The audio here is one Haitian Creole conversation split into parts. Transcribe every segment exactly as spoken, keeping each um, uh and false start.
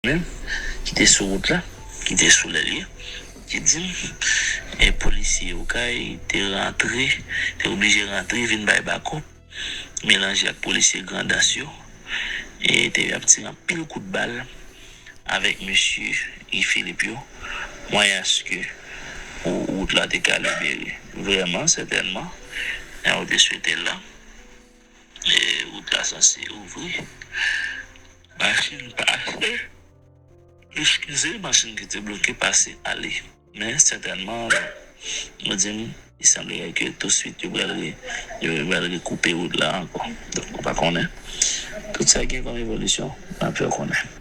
menm, ki te sou wout la, ki te sou lè l ye, ki di m, e, polisye Okay te rantre, te oblije rantre vin bay bakòp, melanje ak polisye Grandans yo, e te ap tire anpil kout bal avèk mesye Guy Philippe yo, mwayaske wout la te ka libere. Vrèman, sètènman, jan yo te swete l la, e, wout la sanse ouvri. Machin pase, eskize, machin ki te bloke pase ale. Men sètènman, yo di m, il semblerait que tout suite, yo pral re-, yo pral rekoupe wout la ankò. Donk, nou pa konnen. Tout sa gen kòm evolisyon, n ap fè w konnen.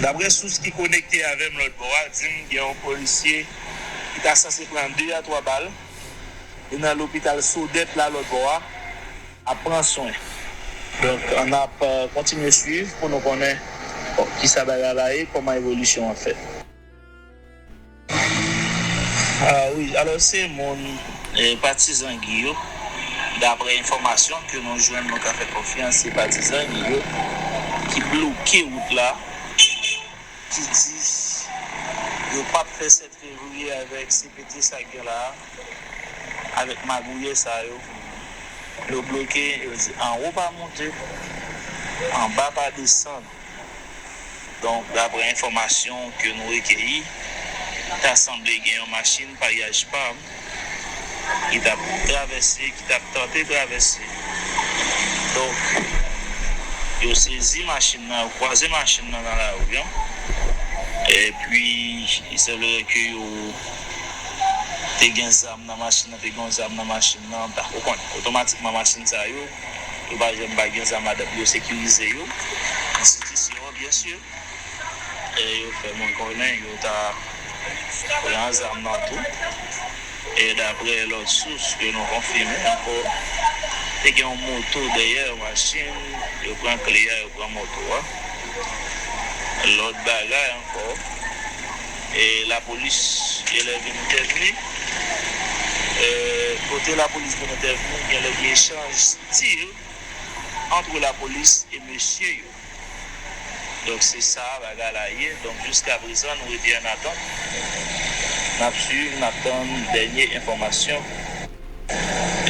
Daprè sous ki konekte avè m lòt bò a, di m gen yon polisye ki ta sanse pran de a twa bal. Li nan lopital Sodèt la lòt bò a, ap pran swen. Donk, n ap, euh, kontinye swiv pou nou konnen, bon, kisa bagay la ye, kòman evolisyon an fèt. Ah wi, alò se moun, eh, patizan Guy yo, daprè enfòmasyon ke nou jwenn, nou ka fè konfyans, se patizan Guy yo ki bloke wout la, ki di yo p ap fè sèt fevriye avèk C P T sa k gen la a, avèk magouyè sa yo. Yo bloke, yo di anwo pa monte, anba pa desann. Donk, daprè enfòmasyon ke nou rekeyi, ta sanble gen yon machin pariyaj pa m ki t ap travèse, ki t ap tante travèse. Donk, yo sezi machin nan, yo kwaze machin nan nan lari an. Epi, il semblerait que yo te gen zam nan machin nan, te gen yon zam nan machin nan, ta, ou konnen, otomatikman machin sa yo, yo pa janm pa gen zam ladan pou yo sekirize yo. Enstitisyon an, byen si. E yo fè mwen konnen yo ta pran zam nan tou. E daprè lòt sous ke nou konfime ankò, te gen yon moto dèyè machin, yo pran kle a, yo pran moto a. Lòt bagay ankò, e lapolis genlè vin entèvni. E kote lapolis vin entèvni, genlè gen echanj tir entre lapolis e mesye yo. Donk, se sa bagay la ye. Donk, jiska prezan, nou rete an atant. N ap swiv, n ap tann dènye enfòmasyon,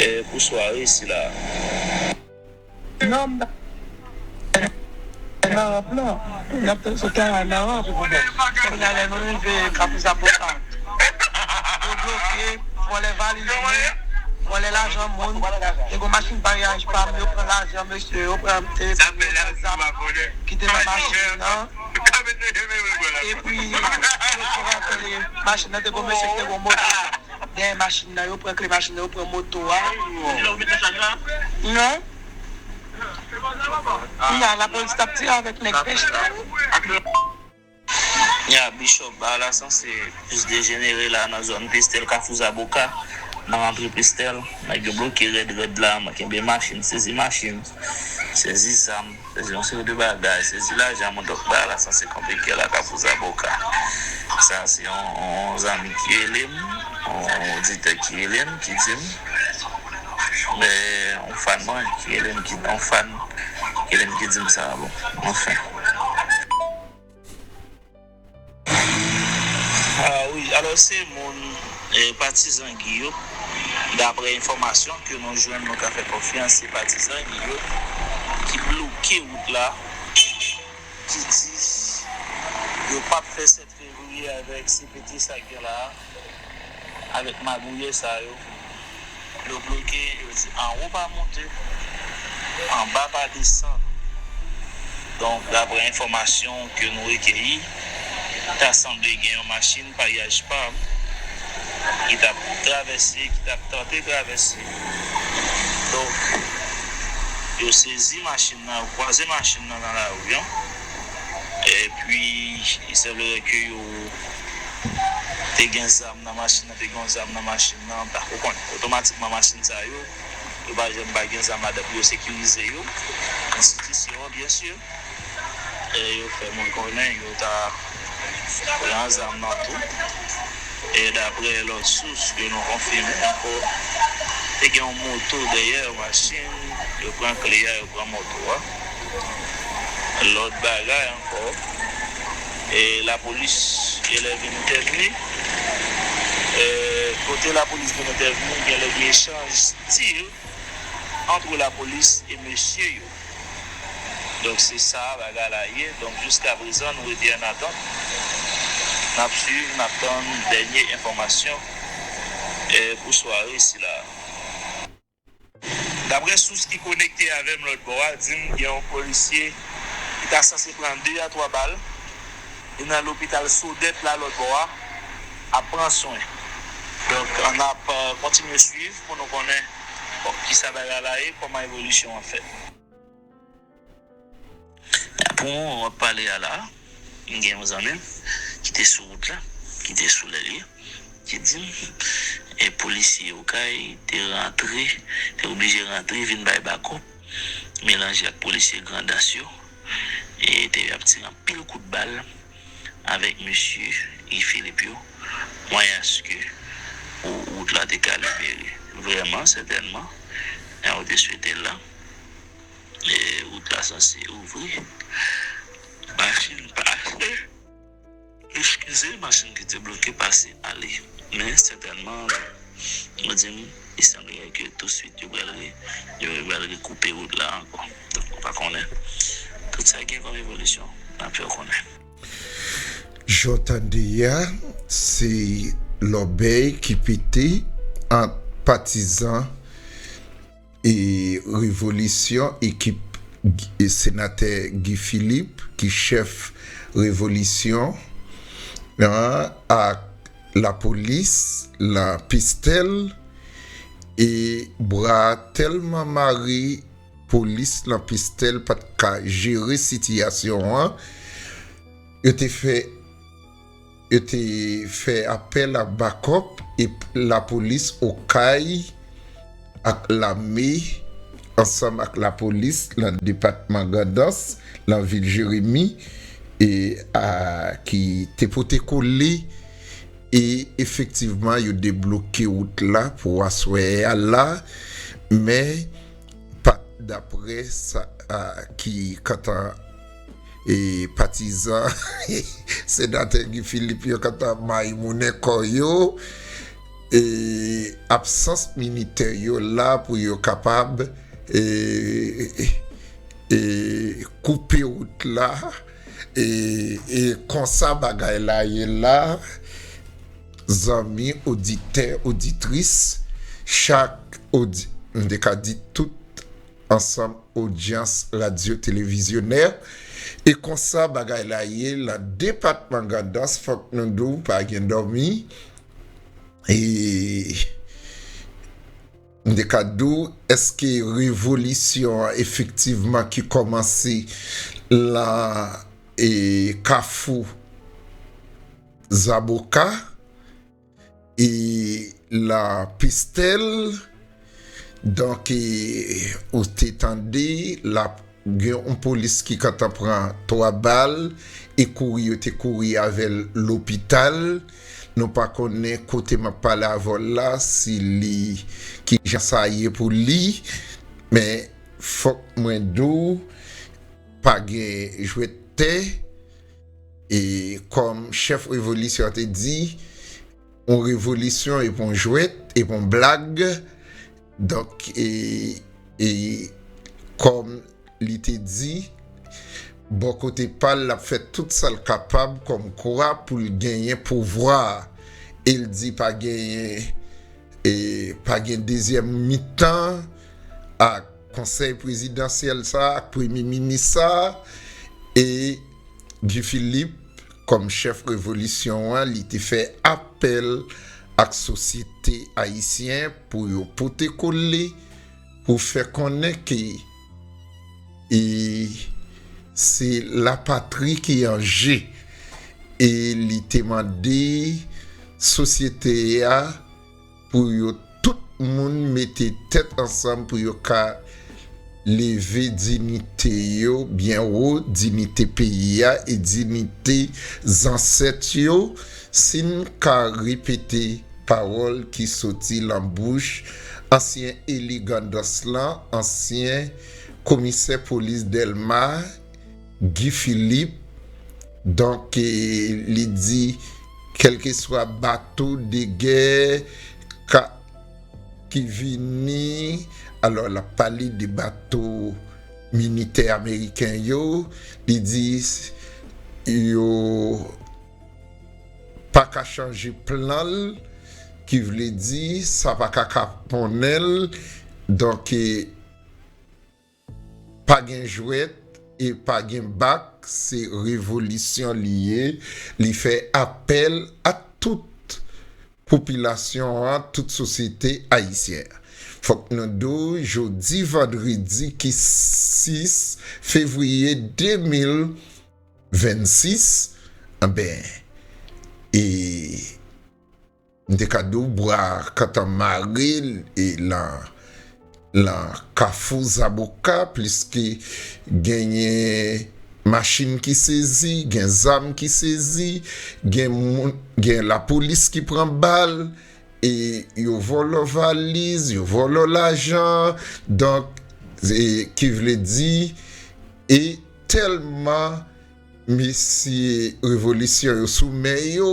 eh, pou sware sila. Non, m nan ranp lan. N ap sot nan ranp. Kounye a, lè nou rive Kafou Zaboka, yo bloke, vòlè valiz moun, vòlè lajan moun. Te gen machin pariyaj pa m, yo pran lajan mesye, yo pran, e, yo pran zam ki te nan machin nan. Epi, yo pran kle machin nan, te gen mesye ki te gen moto dèyè machin nan, yo pran kle machin nan, yo pran moto a. Non. Kounye a, lapolis t ap tire avèk nèg pèch la. Ya, Bishop, bagay la sanse plis dejenere la nan zòn Pestèl, Kafou Zaboka, nan rantre Pestèl. Nèg yo bloke rèd rèd la, kenbe machin, sezi machin, sezi zam, sezi yon seri de bagay, sezi lajan moun. Donk, bagay la sanse konplike la, Kafou Zaboka. Sa se yon, yon zanmi ki rele m, yon oditè ki rele m, ki di m, men, yon fan mwen ki rele m, ki, yon fan ki rele m, ki di m sa, bon, anfen. Ah wi, alò se moun, eh, patizan Guy yo, daprè enfòmasyon ke nou jwenn, nou ka fè konfyans, se patizan Guy yo ki bloke wout la, ki di yo p ap fè sèt fevriye avèk C P T sa k gen la a, avèk magouyè sa yo. Yo bloke, yo di anwo pa monte, anba pa desann. Donk, daprè enfòmasyon ke nou rekeyi, ta sanble gen yon machin pariyaj pa m ki t ap travèse, ki t ap tante travèse. Donk, yo sezi machin nan, yo kwaze machin nan nan lari an. Epi, il semblerait que yo te gen zam nan machin nan, te gen yon zam nan machin nan, ta, ou konnen, otomatikman machin sa yo, yo pa janm pa gen zam ladan pou yo sekirize yo. Enstitisyon an, byen si. E yo fè mwen konnen yo ta pran zam nan tou. E daprè lòt sous ke nou konfime ankò, te gen yon moto dèyè machin, yo pran kle a, yo pran moto a. Lòt bagay ankò, e lapolis e lè vin entèvni, e kote lapolis vin entèvni, gen lè gen echanj tir ant lapolis e mesye yo. Donk, se sa bagay la ye. Donk, jiska prezan, nou rete an atant. N ap swiv, n ap tann dènye enfòmasyon, e, pou sware sila. Daprè sous ki konekte avè m lòt bò a, di m gen yon polisye ki ta sanse pran de a twa bal. Li nan lopital Sodèt la lòt bò a, ap pran swen. Donk, n ap, e, kontinye swiv pou nou konnen, bon, kisa bagay la ye, kòman evolisyon an fèt. Pou moman w ap pale a la, m gen yon zanmi m ki te sou wout la, ki te sou lè li, ki di m, e polisye Okay te rantre, te oblije rantre vin bay bakòp, melanje ak polisye Grandans yo, e te ap tire anpil kout bal avèk mesye Guy Philippe yo, mwayaske wout la te ka libere. Vrèman, sètènman, jan yo te swete l la, e wout la sanse ouvri. Machin pase. Eskize, machin ki te bloke pase ale. Men sètènman, nou di m, li sanble ke touswit yo pral re-, yo pral rekoupe wout la ankò. Donk, ou pa konnen. Tout sa gen kòm evolisyon, n ap fè w konnen. Jan w tande a, se lòbèy ki pete ant patizan e revolisyon, ekip G-, senatè Guy Philippe, ki chèf revolisyon an, ak lapolis lan pistèl, e bra tèlman mare, polis lan pistèl pa t ka jere sitiyasyon an. Yo te fè, yo te fè apèl a bakòp e lapolis Okay ak lame ansanm ak lapolis lan depatman Grandans, lan vil Jeremi, e a, ki te pote kole, e efektivman, yo debloke wout la pou aswè a la, men pa daprè sa, a, ki kantan e patizan senatè Guy Philippe yo kantan mayimounen kò yo, e absans militè yo la pou yo kapab, e, e koupe wout la, e, e konsa bagay la ye la, zanmi oditè, oditris, chak odi-, m te ka di tout ansanm odyans radyo televizyonè. E konsa bagay la ye lan depatman Grandans, fòk nou di w pa gen dòmi. E m te ka di w, èske revolisyon an efektivman ki kòmanse lan, e, Kafou Zaboka, e, lan pistèl. Donk, e, ou te tande, la, gen yon polis ki kantan pran twa bal e kouri, yo te kouri avè l lopital. Nou pa konnen kote m ap pale avè w la, si li, ki jan sa ye pou li. Men fòk mwen di w, pa gen jwèt tè. E kòm chèf revolisyon an te di, yon revolisyon e pa yon jwèt, e pa yon blag. Donk, e, e kòm li te di, bò kote pa l, l ap fè tout sa l kapab kòmkwa pou l genyen pouvwa a. E l di pa genyen, e pa gen dezyèm mitan ak konsèy prezidansyèl sa a, ak premye minis sa a. E Guy Philippe, kòm chèf revolisyon an, li te fè apèl ak sosyete ayisyen pou yo pote kole, pou fè konnen ke, e, se lapatri ki an je. E li te mande sosyete a pou yo tout moun mete tèt ansanm pou yo ka leve diyite yo byen wo, diyite peyi a e diyite zansèt yo, si n ka repete pawòl ki soti lan bouch ansyen eli Grandans lan, ansyen komisè polis Dèlma, Guy Philippe. Donk, e, li di, kèlkeswa bato de gè ka, ki vini, alò, l ap pale de bato militè ameriken yo, li di, yo pa ka chanje plan l, ki vle di, sa pa ka kaponnen l. Donk, e, pa gen jwèt e pa gen bak, se revolisyon li ye. Li fè apèl a tout popilasyon an, tout sosyete ayisyen an. Fòk nou di w, jodi vandredi ki sis fevriye de mil vennsis, anben, e m te ka di w bwa kantan mare e lan, lan Kafou Zaboka, pliske genyen machin ki sezi, gen zam ki sezi, gen moun, gen lapolis ki pran bal, e yo vòlò valiz, yo vòlò lajan, donk, e, ki vle di, e tèlman mesye revolisyon yo sou men yo,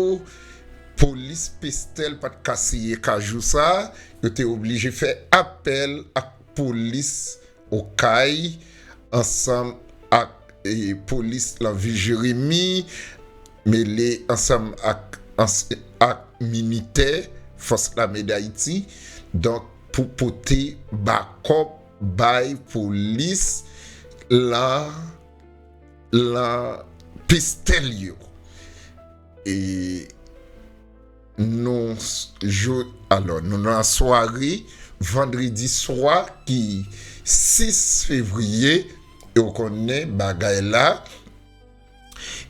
polis Pestèl pa t ka siye kajou sa, yo te oblije fè apèl ak polis Okay ansanm ak, e, polis lan vil Jeremi, mele ansanm ak, ans-, ak militè Fòs Lame Dayiti, donk, pou pote bakòp bay polis lan, lan Pestèl yo. E nou s-, jou, alò, nou nan sware vandredi swa ki sis fevriye, e w konnen bagay la,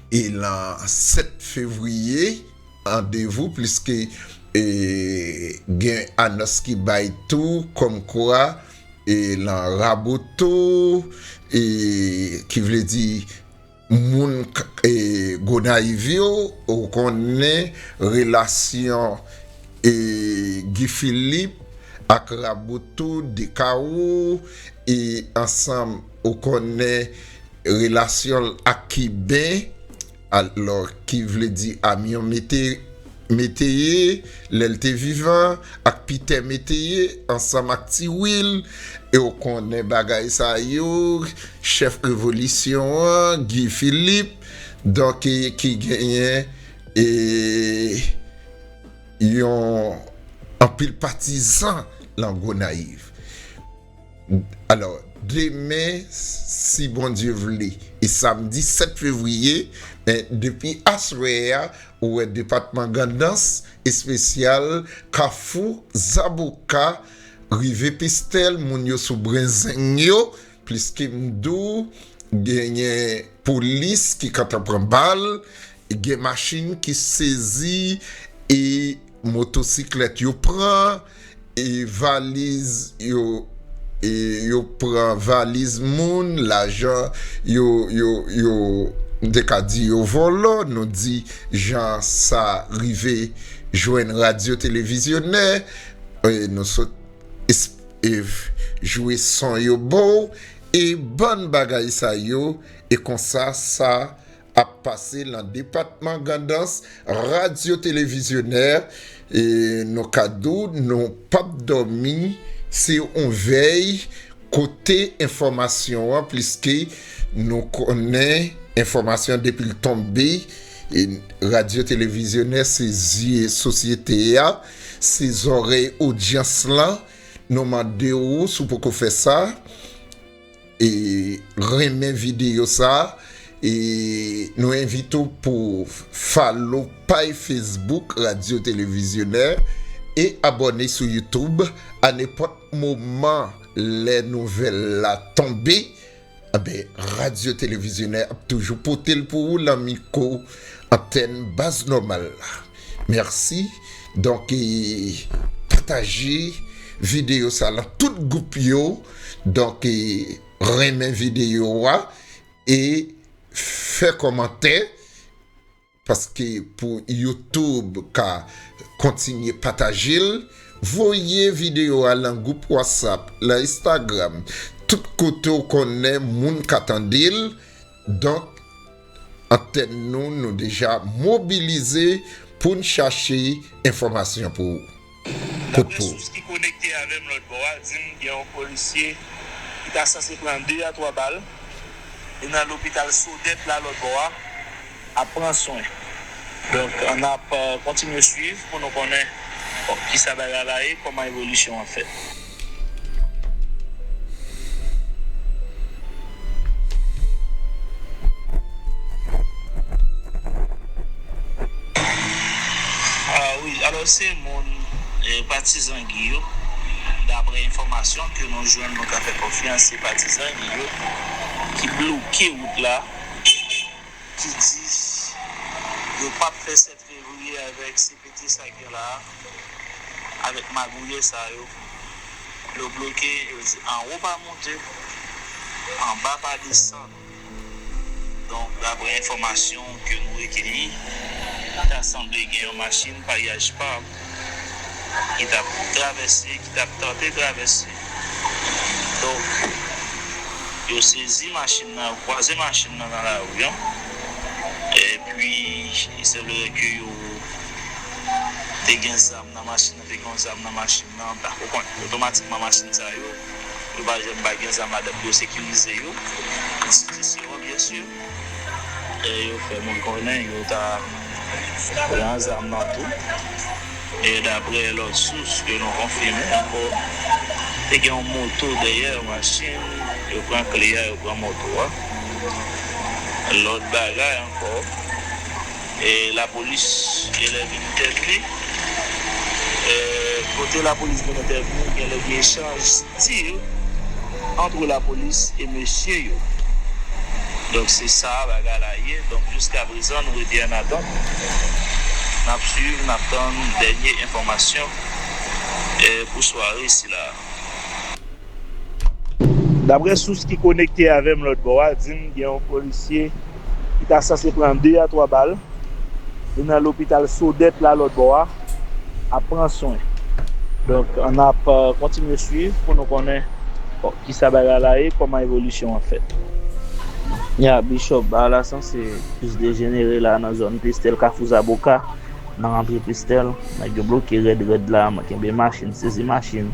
e lan sèt fevriye, randevou, pliske, e, gen anons ki bay tou, kòmkwa, e, lan Raboto, e, ki vle di, moun k-, e, Gonayiv yo, ou konnen relasyon, e, Guy Philippe ak Raboto, Dekawo, e ansanm ou konnen relasyon l ak Kiben, alò ki vle di Amyon Mete-, Meteye, lè l te vivan, ak Pitè Meteye, ansanm ak Ti Wil, e w konnen bagay sa yo, chèf revolisyon an, Guy Philippe, donk, e, ki genyen, e, yon anpil patizan lan Gonayiv. Alò, demen, si Bondye vle, e samdi sèt fevriye, men depi aswè a, ou wè depatman Grandans, espesyal Kafou Zaboka, rive Pestèl, moun yo sou brenzeng yo, pliske m di w, genyen polis ki kantan pran bal, gen machin ki sezi, e motosiklèt yo pran, e valiz yo, e yo pran valiz moun, lajan yo, yo, yo, m te ka di yo vòlò, nou di jan sa rive jwenn radyo televizyonè, e nou sot es-, e jwe son yo ba w, e bann bagay sa yo, e konsa sa ap pase lan depatman Grandans, radyo televizyonè, e nou ka di w, nou p ap dòmi, se yon vèy kote enfòmasyon an, pliske nou konnen enfòmasyon depi l tonbe, e radyo televizyonè se zye sosyete a, se zòrèy odyans lan, nou mande w, si w poko fè sa, e renmen videyo sa, e nou envite w pou follow paj Facebook Radyo Televizyonè e abòne sou YouTube. A nenpòt moman lè nouvèl la tonbe, anben, Radyo Televizyonè ap toujou pote l pou ou lan mikwo antèn Baz Nòmal la. Mèsi. Donk, e, pataje videyo sa lan tout gwoup yo. Donk, e, renmen videyo a e fè kòmantè, paske pou YouTube ka kontinye pataje l, voye videyo a lan gwoup WhatsApp, lan Instagram, tout kote w konnen moun ka tande l, Donk, antèn nou, nou deja mobilize pou n chache enfòmasyon pou ou. Kot pou ou. Daprè sous ki konekte avè m lòt bò a, di m gen yon polisye ki ta sanse pran de a twa bal. Li nan lopital Sodèt la lòt bò a, ap pran swen. Donk, n ap, euh, kontinye swiv pou nou konnen, bon, kisa bagay la ye, kòman evolisyon an fèt. Ah wi, alò se moun, eh, patizan Guy yo, daprè enfòmasyon ke nou jwenn, nou ka fè konfyans, se patizan Guy yo ki bloke wout la, ki di yo p ap fè sèt fevriye avèk C P T sa k gen la a, avèk magouyè sa yo. Yo bloke, yo di anwo pa monte, anba pa desann. Donk, daprè enfòmasyon ke nou rekeyi, ta sanble gen yon machin paryaj pa m ki t ap travèse, ki t ap tante travèse. Donk, yo sezi machin nan, yo kwaze machin nan nan lari an. Epi, il semblerait que yo te gen zam nan machin nan, te gen yon zam nan machin nan, ta konprann. Otomatikman, machin sa yo, yo pa janm pa gen zam ladan pou yo sekirize yo. Enstitisyon an, byen si. E yo fè moun konnen yo ta pran zam nan tou. E daprè lòt sous ke nou konfime ankò, te gen yon moto dèyè yon machin, yo pran kle a, yo pran moto a. Lòt bagay ankò, e lapolis genlè vin entèvni. E kote lapolis vin entèvni, genlè gen echanj tir antre lapolis e mesye yo. Donk, se sa bagay la ye. Donk, jiska prezan, nou rete an atant. N ap swiv, n ap tann dènye enfòmasyon, eh, pou sware sila a. Daprè sous ki konekte avè m lòt bò a, di m gen yon polisye ki ta sanse pran de a twa bal. Li nan lopital Sodèt la lòt bò a, ap pran swen. Donk, n ap, euh, kontinye swiv pou nou konnen, bon, kisa bagay la ye, kòman evolisyon an fèt. Ya, Bishop, bagay la sanse plis dejenere la nan zòn Kristèl, Kafou Zaboka, nan rantre Kristèl. Nèg yo bloke rèd rèd la, kenbe machin, sezi machin,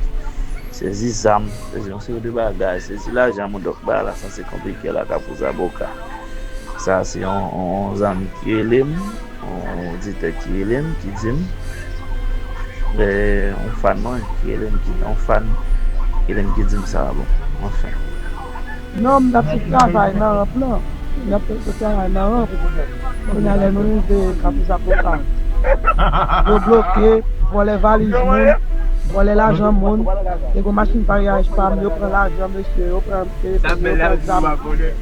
sezi zam, sezi yon seri de bagay, sezi lajan moun. Donk, bagay la sanse konplike la, Kafou Zaboka. Sa se yon, yon, yon zanmi ki rele m, yon oditè ki rele m, ki di m, eh, yon fan mwen ki rele m, ki, yon fan ki rele m, ki di m sa, bon, anfen. Non, m t ap sot travay nan ranp lan. M t ap sot travay nan ranp. Kounye a, lè nou rive Kafou Zaboka, yo bloke, vòlè valiz moun, vòlè lajan moun. Te gen machin paryaj pa m, yo pran lajan mesye, yo pran telefòn, yo pran zam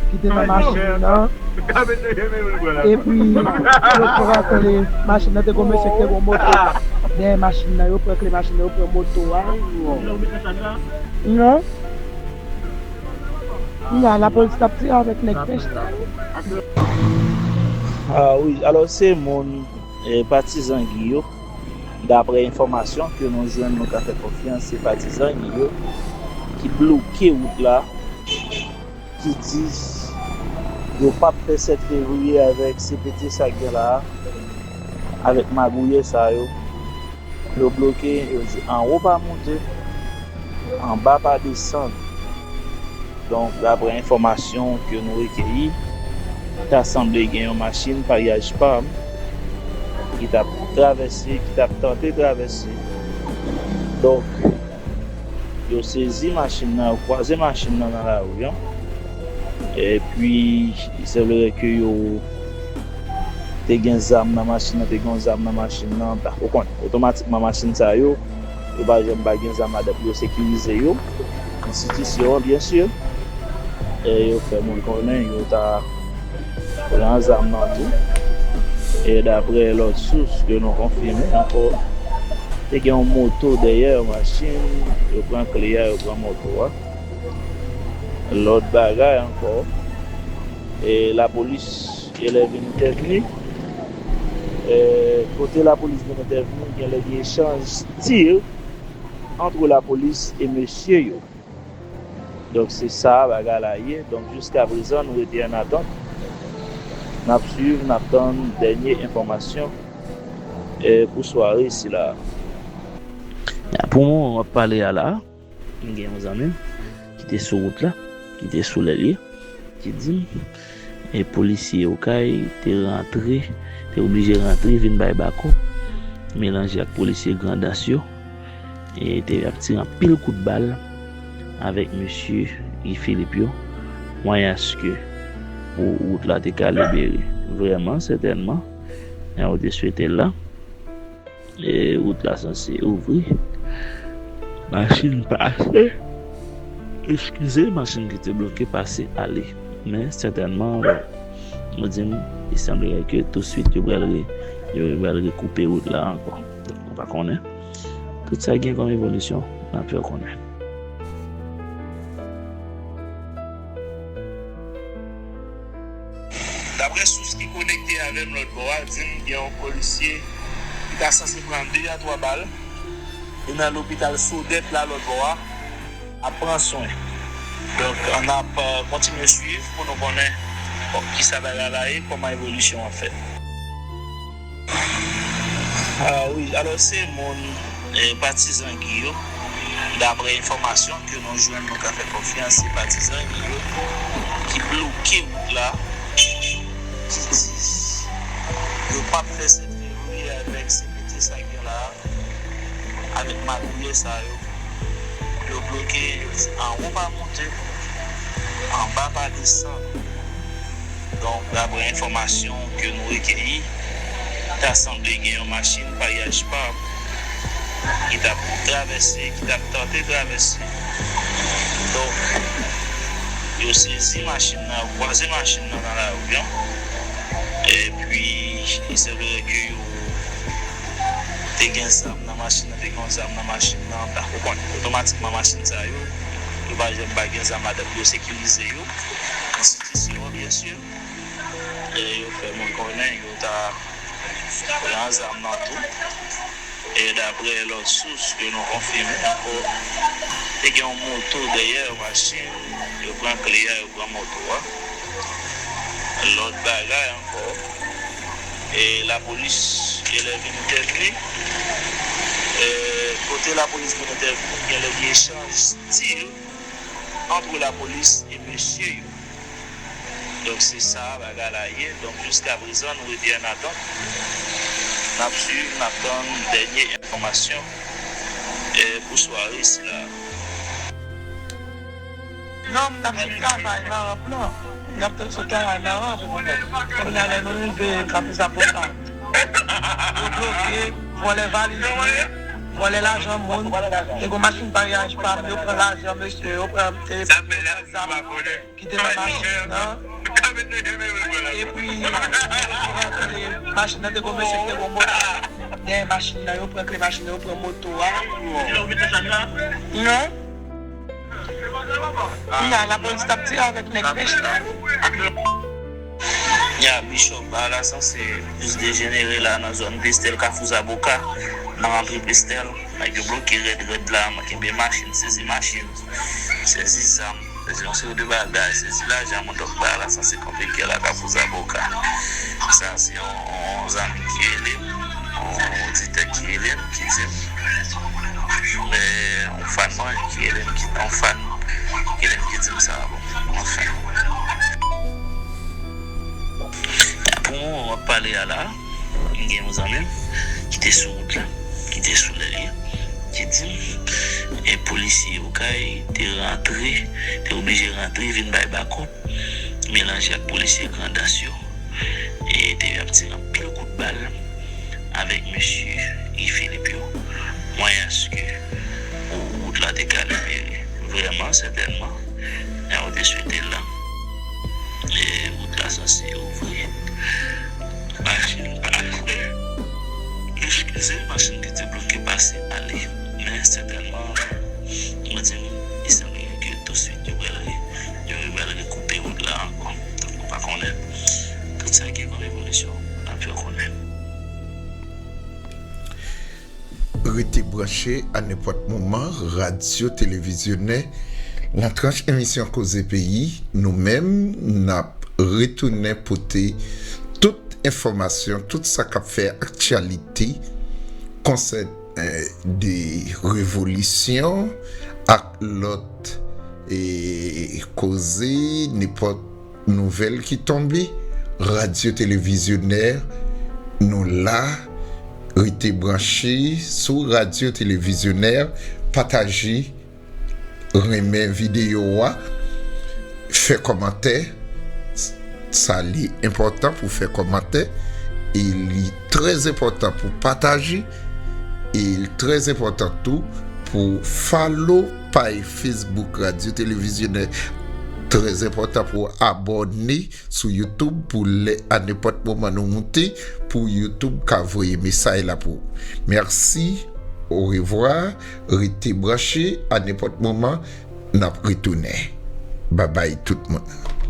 ki te nan machin nan. Epi, yo pran kle machin nan, te gen yon mesye ki te gen yon moto dèyè machin nan, yo pran kle machin nan, yo pran moto a. Non. Kounye a, lapolis t ap tire avèk nèg Pèchtan. Ah wi, alò se moun, eh, patizan Guy yo. Daprè enfòmasyon ke nou jwenn, nou ka fè konfyans, se patizan Guy yo ki bloke wout la, ki di yo p ap fè sèt fevriye avèk C P T sa k gen la a, avèk magouyè sa yo. Yo bloke, yo di anwo pa monte, anba pa desann. Donk, daprè enfòmasyon ke nou rekeyi, ta sanble gen yon machin paryaj pa m ki t ap travèse, ki t ap tante travèse. Donk, yo sezi machin nan, yo kwaze machin nan nan lari an. Epi, il semblerait que yo te gen zam nan machin nan, te gen yon zam nan machin nan, ta konprann. Otomatikman, machin sa yo, yo pa janm pa gen zam ladan pou yo sekirize yo. Enstitisyon an, byen si. E yo fè moun konnen yo ta pran zam nan tou. E daprè lòt sous ke nou konfime ankò, te gen yon moto dèyè yon machin, yo pran kle a, yo pran moto a. Lòt bagay ankò, e lapolis genlè vin entèvni. E kote lapolis vin entèvni, genlè gen echanj tir antre lapolis e mesye yo. Donk, se sa bagay la ye. Donk, jiska prezan, nou rete an atant. N ap swiv, n ap tann dènye enfòmasyon, eh, pou sware sila a. Pou moman w ap pale a la, m gen yon zanmi m ki te sou wout la, ki te sou lè l ye, ki di m, e polisye Okay te rantre, te oblije rantre vin bay bakòp, melanje ak polisye Grandans yo, e te ap tire anpil kout bal avèk mesye Guy Philippe yo, mwayaske pou wout la te ka libere. Vrèman, sètènman, jan yo te swete l la, e wout la sanse ouvri. Machin pase. Eskize, machin ki te bloke pase ale. Men sètènman, bon, nou di m, li sanble ke touswit yo pral re-, yo pral rekoupe wout la ankò. Donk, nou pa konnen. Tout sa gen kòm evolisyon, n ap fè w konnen. Daprè sous ki konekte avè m lòt bò a, di m gen yon polisye ki ta sanse pran de a twa bal, li nan lopital Sodèt la lòt bò a, ap pran swen. Donk, n ap, euh, kontinye swiv pou nou konnen, bon, kisa bagay la ye, kòman evolisyon an fèt. Ah wi, alò se moun, eh, patizan Guy yo, daprè enfòmasyon ke nou jwenn, nou ka fè konfyans, se patizan Guy yo ki bloke wout la, ki di yo p ap fè Sent Fevriye avèk sekirite sa k gen la a, avèk magouyè sa yo. Yo bloke, yo di anwo pa monte, anba pa desann. Donk, daprè enfòmasyon ke nou rekeyi, ta sanble gen yon machin pariyaj pa ki t ap travèse, ki t ap tante travèse. Donk, yo sezi machin nan, yo kwaze machin nan nan lari an. Epi, il semblerait que yo te gen zam nan machin nan, te gen yon zam nan machin nan, ta, ou konnen, otomatikman machin sa yo, yo pa janm pa gen zam ladan pou yo sekirize yo. Enstitisyon an, byen si, e yo fè moun konnen yo ta pran zam nan tou. E daprè lòt sous ke nou konfime ankò, te gen yon moto dèyè machin, yo pran kle a, yo pran moto a. Lòt bagay ankò, e lapolis, e lè vin entèvni, e kote lapolis vin entèvni, gen lè gen echanj tir ant lapolis e mesye yo. Donk, se sa bagay la ye. Donk, jiska prezan, nou rete an atant. N ap swiv, n ap tann dènye enfòmasyon, eh, pou sware sila a. Non, m t ap sot travay nan ranp lan. M t ap sot travay nan ranp. Kounye a, lè nou rive Kafou Zaboka, yo bloke, vòlè valiz moun, vòlè lajan moun. Te gen machin pariyaj pa m, yo pran lajan mesye, yo pran, eh, zam ki te nan machin nan. Epi, machin nan te gon mesye ki te gon moto. Dèyè machin nan, yo pran kle machin nan, yo pran moto a. Non. Kounye a, lapolis t ap tire avèk nèg pèch la. Ya, Bishop, bagay la sanse plis dejenere la nan zòn Pestèl, Kafou Zaboka, nan rantre Pestèl. Nèg yo bloke rèd rèd la, kenbe machin, sezi machin, sezi zam, sezi yon seri de bagay, sezi lajan moun, donk bagay la sanse konplike la Kafou Zaboka. Sa se yon, yon zanmi ki rele m, yon oditè ki rele m, ki di m, eh, yon fan mwen ki rele m, ki, yon fan ki rele m, ki di m sa, bon, anfen. Pou moman w ap pale a la, m gen yon zanmi m ki te sou wout la, ki te sou lè l ye, ki di m, e polisye Okay te rantre, te oblije rantre vin bay bakòp, melanje ak polisye Grandans yo, e te ap tire anpil kout bal avèk mesye Guy Philippe yo, mwayaske wout la te ka libere. Vrèman, sètènman, jan yo te swete l la, e wout la sanse ouvri. Machin pase. Eskize, machin ki te bloke pase ale. Men sètènman, mwen di m, li sanble ke touswit yo pral re-, yo pral rekoupe wout la ankò. Donk, nou pa konnen. Tout sa gen kòm evolisyon, n ap fè w konnen. Rete branche a nenpòt moman, radyo televizyonè, nan tranch emisyon Koze Peyi, nou menm, n ap retounen pote enfòmasyon, tout sa k ap fè aktyalite konsènan de revolisyon ak lòt e koze, nenpòt nouvèl ki tonbe. Radyo Televizyonè, nou la. Rete branche sou Radyo Televizyonè, pataje, renmen videyo a, fè kòmantè. Sa li enpòtan pou fè kòmantè e li trè enpòtan pou pataje e li trè enpòtan tou pou follow paj Facebook Radyo Televizyonè. Trè enpòtan pou abòne sou YouTube pou lè a nenpòt moman nou moute pou YouTube ka voye mesaj la pou ou. Mèsi, orevwa, rete branche, a nenpòt moman n ap retounen. Babay tout moun.